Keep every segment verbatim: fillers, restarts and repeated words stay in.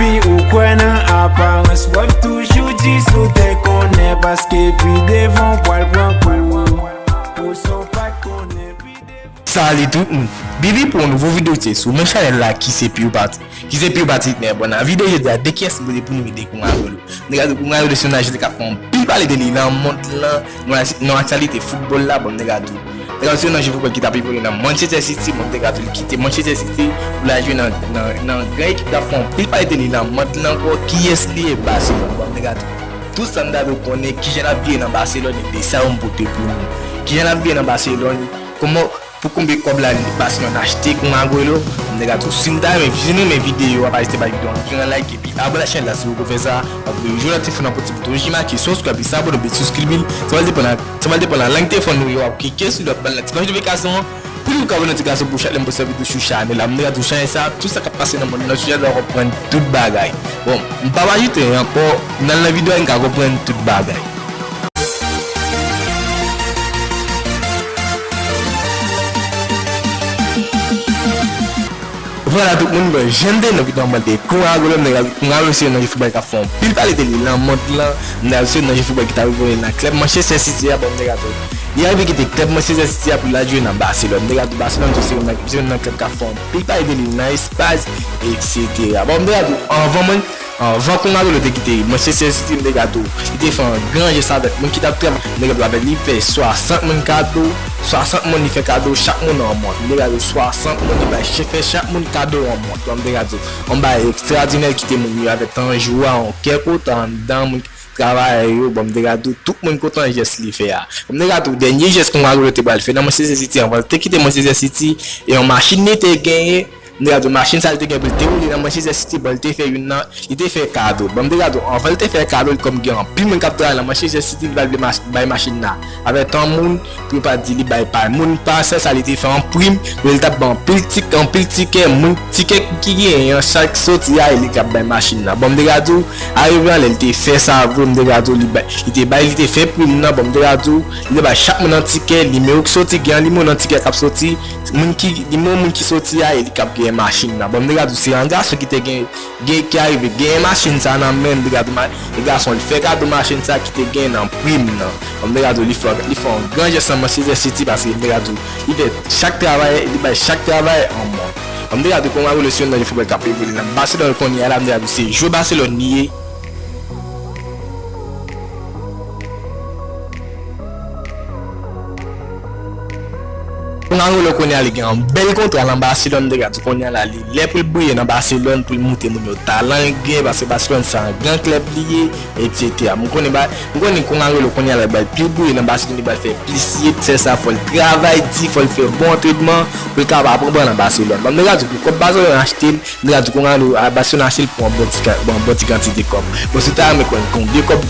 Pi ou kwè nan aparans, w ap toujou di sa w te konnen, paske pi devan w pral pran kou. Pou sa w pa t konnen, pi devan. Salut tout moun! Byenveni pou yon nouvo videyo ki se sou menm chanèl la ki se Pure Patrick. Ki se Pure Patrick, men bon, nan videyo jodi a, de kiyès m pote pou nou, de Kongagolo. M te gade Kongagolo se yon naj ki ap fè anpil pale de li nan mond lan, nan, nan aktyalite foutbòl la, bon, m te gade. M te gade se yon naj foutbòl ki t ap evolye nan Manchester City, bon, m te gade li kite Manchester City pou l al jwe nan, nan, nan gran ekip k ap fè anpil pale de li nan mond lan ankò, kiyès li ye? Barcelone, bon, m te gade. Tout sa m ta dwe konnen, kijan l ap vire nan Barcelone, e de sa yo m pote pou nou. Kijan l ap vire nan Barcelone, kòman, pou konbyen kòb la Barcelone achte Kongagolo, m te gade. Si w ta renmen, si w renmen videyo a, pa ezite bay videyo a yon gran like, epi abòne ak chanèl la si w poko fè sa. Epi jwenn lòt info nan poti bouton ki make subscribe, epi sa abòne, epi subscribe. Sa va depann, sa va depann nan lang telefòn ou yo, w ap klike sou lòt bal la, ti konj notifikasyon an, pou nou ka abòne notifikasyon pou chak lè m poste videyo sou chanèl la. M te gade chanèl sa, tout sa k ap pase nan mond nan, sou chanèl la w ap konprann tout bagay. Bon, m p ap ajoute anyen ankò, n al nan videyo a, n ka konprann tout bagay. Vwala tout moun, bon, jan m te di w nan videyo a, m te di w Kongagolo, m te di w Kongagolo se yon naj foutbòl k ap fè anpil pale de li nan mond lan, m te di w se yon naj foutbòl ki t ap evolye nan klèb Manchester City a, bon, m te di w. Li arive kite klèb Manchester City a pou l al jwe nan Barcelone. M te di w Barcelone tou se yon, se yon klèb k ap fè anpil pale de li nan Espay, etsetera. Bon, m te di w, anvan mwen, anvan Kongagolo te kite Manchester City, m te gade li te fè yon gran jès avèk moun ki t ap travay. M te gade avèk li fè swasant moun kado, swasant moun li fè kado, chak moun yon mont. M te gade swasant moun li bay, fè chak moun kado yon mont. Bon, m te gade yon bagay ekstradinè ki te moun yo avèk tan jou a, yon kè kontan anndan, moun travayè yo. Bon, m te gade tout moun kontan jès li fè a. Bon, m te gade dènye jès Kongagolo te pral fè nan Manchester City anvan l te kite Manchester City, e yon machin li te genyen, m te gade machin sa li te gen pou l te woule nan Manchester City, bon, li te fè youn nan, li te fè kado. Bon, m te gade anvan li te fè kado, li kòm gen anpil moun k ap travay nan Manchester City, li pa t vle mach-, bay machin nan avèk tan moun, pou yo pa di li bay pay moun. Pasè sa li te fè an prim, men li t ap bay anpil tik-, anpil tikè, moun tikè ki genyen an, sa k soti a, e li k ap bay machin nan. Bon, m te gade w, arive an lè li te fè sa vre, m te gade w, li bay, li te bay, li te fè prim nan, bon, m te gade w, li te bay chak moun an tikè, nimewo k soti, gen nimewo nan tikè k ap soti, moun ki, nimewo moun ki soti a, e li k ap genyen machin nan. Bon, m te gade w, se yon gason ki te gen, gen, ki arive genyen machin sa nan men, m te gade w, ma-, e gason, li fè kado machin sa ki te gen nan prim nan. Bon, m te gade w, li fè, li fè yon gran jès nan Manchester City, paske m te gade w, li fè chak travay, li bay chak travay yon mont. Bon, m te gade w, Kongagolo se yon naj foutbòl k ap evolye nan Barcelone kounye a la, m te gade w, se jwè Barcelone li ye. Kongagolo kounye a li gen yon bèl kontra nan Barcelone, m te gade w, kounye a la li lè pou l briye nan Barcelone, pou l montre moun yo talan l gen, paske Barcelone se yon gran klèb li ye, etsetera. M konnen ba, m konnen Kongagolo kounye a la bay plis briye nan Barcelone, li bay fè plis ye, se sa, fò l travay di, fò l fè bon antrenman, pou l kapab pran bal nan Barcelone. Bon, m te gade w, pou kòb Barcelone achte l, m te gade w, Kongagolo, a, Barcelone achte l pou yon bon ti ka-, bon, bon ti kantite kòb. Bon, si w ta renmen konn konbyen kòb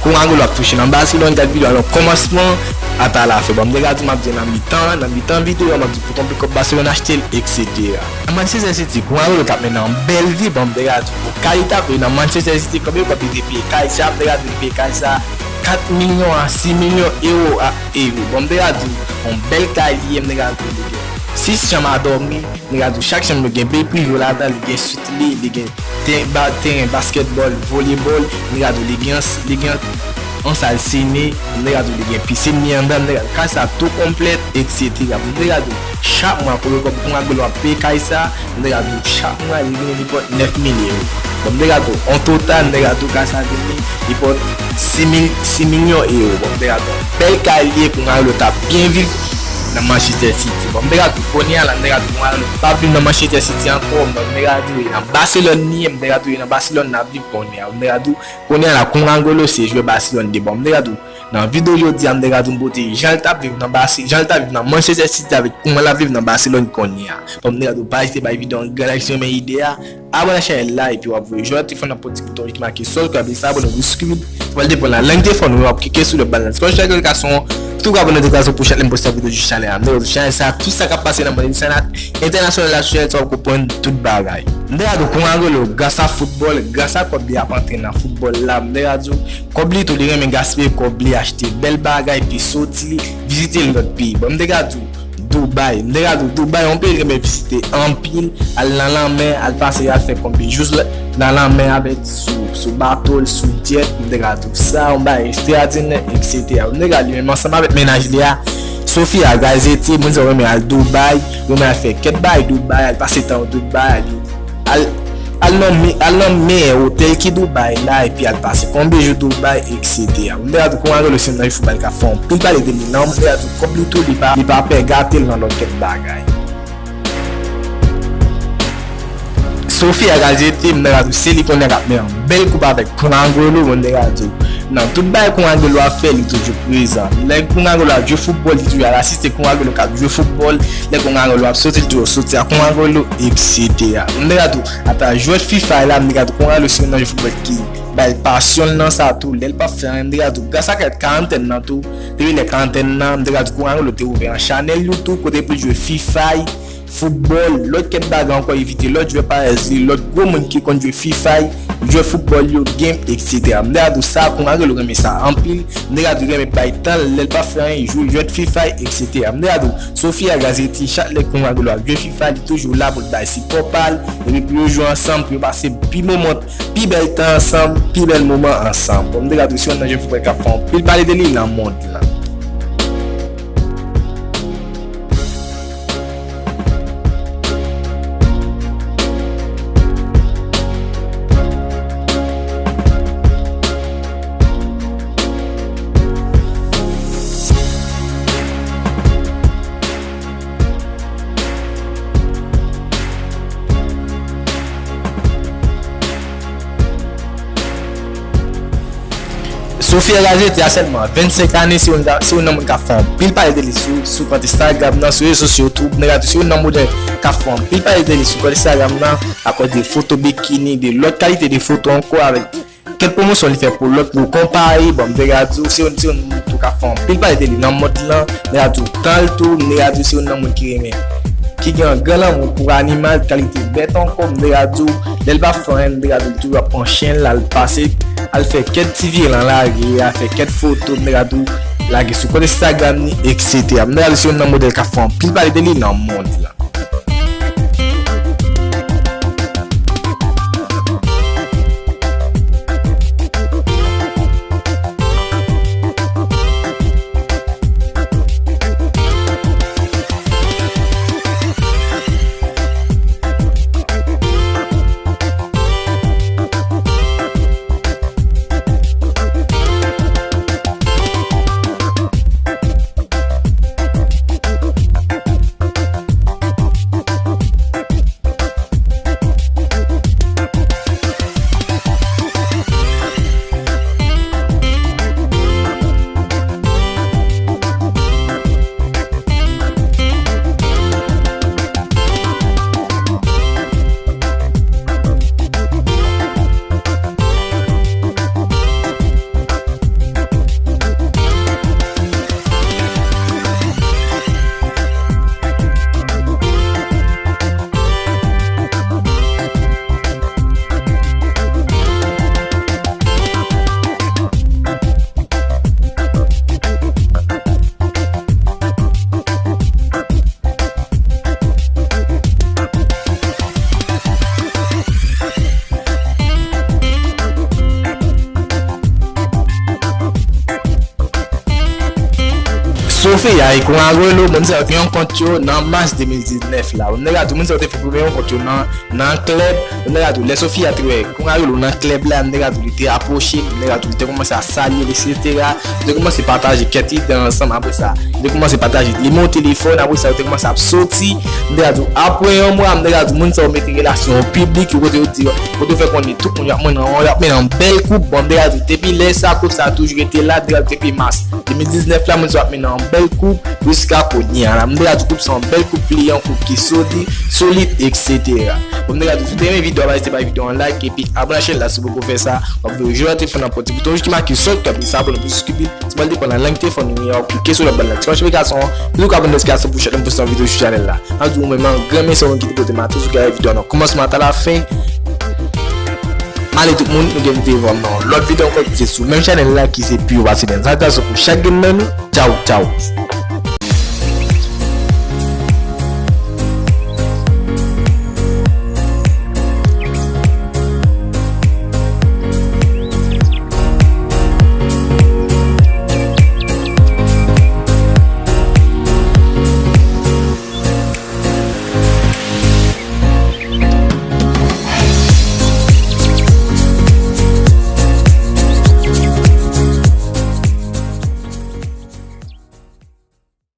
Kongagolo ap touche nan Barcelone, gade videyo a nan kòmansman ata lafen. Bon, m te gade w, m ap di nan mitan, nan mitan videyo a, m ap di pou konbyen kòb Barcelone achte l, etsetera. Nan Manchester City, Kongagolo k ap mennen yon bèl vi, bon, m te gade w, pou kay li t ap viv nan Manchester City, konbyen kòb li te peye kay sa, m te gade li peye kay sa, kat milyon a sis milyon ewo a, ewo. Bon, m te gade w, yon bèl kay li ye, m te gade w, li gen sis chanm a dòmi, m te gade w, chak chanm yo gen bèl prive ladan, li gen suite li, li gen teren, ba-, teren baskètbòl, volebòl, m te gade w, li gen, li gen yon sal sine, m te gade w, li gen pisin li anndan, m te gade w, kay sa tou konplèt, etsetera. M te gade w, chak mwa, konbyen kòb Kongagolo ap peye kay sa, m te gade w, chak mwa, li vini, li pot nèf mil ewo. Bon, m te gade w, an total, m te gade w, kay sa vini, li pot sis mil, sis milyon ewo. Bon, m te gade w, bèl kay li ye, Kongagolo t ap byen viv nan Manchester City. Bon, m te gade w, kounye a la, m te gade w, Kongagolo p ap viv nan Manchester City ankò, bon, m te gade w, nan Barcelone li ye, m te gade w, nan Barcelone l ap viv kounye a. Bon, m te gade w, kounye a la, Kongagolo se jwè Barcelone li ye. Bon, m te gade w, nan videyo jodi a, m te gade w, m pote jan l t ap viv nan Barce-, jan l t ap viv nan Manchester City avèk kòman l ap viv nan Barcelone kounye a. Bon, m te gade w, pa ezite bay videyo a yon gran like si w renmen ide a. Abòne ak chanèl la, epi w ap voye jwèt telefòn nan poti bouton ki make subscribe, sa abòne, subscribe. Sa va depann nan lang telefòn ou, w ap klike sou lòt bal la, ti konj notifikasyon an, pou w ka abòne notifikasyon pou chak lè m poste videyo sou chanèl la. M te gade w, chanèl sa, tout sa k ap pase nan mond entènasyonal la sou chanèl sa, w ap konprann tout bagay. M te gade w, Kongagolo, gras a foutbòl, gras a kòb li ap antre nan foutbòl la, m te gade w, kòb li tou, li renmen gaspiye kòb li, achte bèl bagay, epi soti, vizite lòt peyi. Bon, m te gade w, Dubai. M te ka di w, Dubai, yon peyi l renmen vizite anpil, al nan lanmè, al pase, al fè konbyen jou l nan lanmè avèk sou, sou bato l, sou jet, m te ka di w sa, yon bagay ekstradinè, et cetera. M te ka di menm ansanm avèk mennaj li a, Sofia Gazzetti, moun sa yo renmen al Dubai, renmen al fè kèk bagay Dubai, al pase tan yo Dubai, al, al, al nan me-, al nan meyè otèl ki Dubai la, epi al pase konbyen jou Dubai, et cetera. M te ka di w Kongolo se yon nèg foutbòl k ap fè anpil pale de li, non, m te ka di w kòb li tou, li pa, li pa pè gate l nan lòt kèk bagay. Sofia Gazzetti, m te ka di w, se li kounye a k ap mennen yon bèl koup avèk Kun Agüero, m te ka di w. Nan tout bagay Kun Agüero ap fè, li toujou prezan. Lè Kun Agüero ap jwe foutbòl, li toujou al asiste Kun Agüero k ap jwe foutbòl. Lè Kun Agüero ap soti, li toujou soti ak Kun Agüero, et cetera. M te ka di w, ata jwèt FIFA la, m te ka di w Kun Agüero se youn nan jwèt foutbòl ki bay pasyon l nan sa tou. Lè l p ap fè anyen, m te ka di w, gras ak karantèn nan tou, depi lè karantèn nan, m te ka di w Kun Agüero te ouvè yon chanèl YouTube kote pou l jwe FIFA, foutbòl, lòt kèk bagay ankò, envite lòt jwè parèz li, lòt gwo moun ki konn jwe FIFA, jwè foutbòl yo, game, et cetera. M te ka di w sa, Kun Agüero renmen sa anpil. M te ka di w renmen bay tan l, lè l p ap fè anyen, jwe jwèt FIFA, et cetera. M te ka di w, Sofia Gazzetti, chak lè Kun Agüero ap jwe FIFA, li toujou la pou l bay sipò pa l, epi pou yo jwe ansanm, pou yo pase pi moman, pi bèl tan ansanm, pi bèl moman ansanm. Bon, m te ka di w se youn nan jwè foutbòl k ap fè anpil pale de li nan mond lan. Sofia Gazzetti a sèlman vennsenk ane, se youn, se youn nan moun k ap fè anpil pale de li sou, sou kont Instagram nan, sou rezo sosyo tou, m te ka di se youn nan modèl k ap fè anpil pale de li sou kont Instagram nan, akoz de foto bikini, de lòt kalite de foto ankò avèk kèk pwomosyon li fè pou lòt gwo konpayi. Bon, m te ka di w, se youn, se youn moun tou k ap fè anpil pale de li nan mond lan. M te ka di w tan l tou, m te ka di w se youn nan moun ki renmen, ki gen yon gran lanmou pou animal, kalite bèt ankò. M te ka di w, lè l p ap fè anyen, m te ka di w li toujou ap pran chen l, al pase, al fè kèk ti viran lage, al fè kèk foto, m te ka di w lage sou kont Instagram ni, et cetera. M te ka di w se youn nan modèl k ap fè anpil pale de li nan mond lan. Sofia e Kun Agüero, moun sa yo te gen yon kont yo nan mas de mil diznèf la. Moun nèg la di moun sa yo te fè premye yon kont yo nan, nan klèb. Moun nèg la di lè Sofia te wè Kun Agüero nan klèb la, moun nèg la di li te apwoche, moun nèg la di li te kòmanse ap salye l, et cetera. Yo te kòmanse pataje kèk ide ansanm. Apre sa, yo te kòmanse pataje nimewo telefòn. Apre sa, yo te kòmanse ap soti. Moun nèg la di apre yon mwa, moun nèg la di moun sa yo mete relasyon yo piblik, yo kote yo di, kote yo fè konnen tout moun y ap mennen, y ap mennen yon bèl koup. Bon, moun nèg la di depi lè sa, koup sa toujou rete la, moun nèg la di depi mas de mil diznèf la, moun sa yo ap mennen yon bèl koup jiska kounye a la. Moun nèg la di koup sa yon bèl koup li ye, yon koup ki solid, solid, et cetera. Bon, moun nèg la di si w te renmen videyo a, pa ezite bay videyo a yon like, epi abòne ak chènèl la si w poko fè sa. W ap vin jwe nan telefòn nan pran ti bouton wouj ki make subscribe, sa abòne pou w swiv. Si w pa depann nan lang telefòn ou, w ap klike sou lòt bòn nan ti mach notifikasyon an, pou w ka jwenn notifikasyon pou chak lè m poste yon videyo sou chanèl la. N ap di w menm yon gran mèsi a ou menm ki te kote m a toujou gade videyo an nan kòmansman ata lafen. M ale tout moun, nou gen pou te vwa m nan yon lòt videyo ankò ki se sou menm chanèl la ki se Pure Barcelone. Saltasyon pou chak grenn nan nou. Tchaw, tchaw.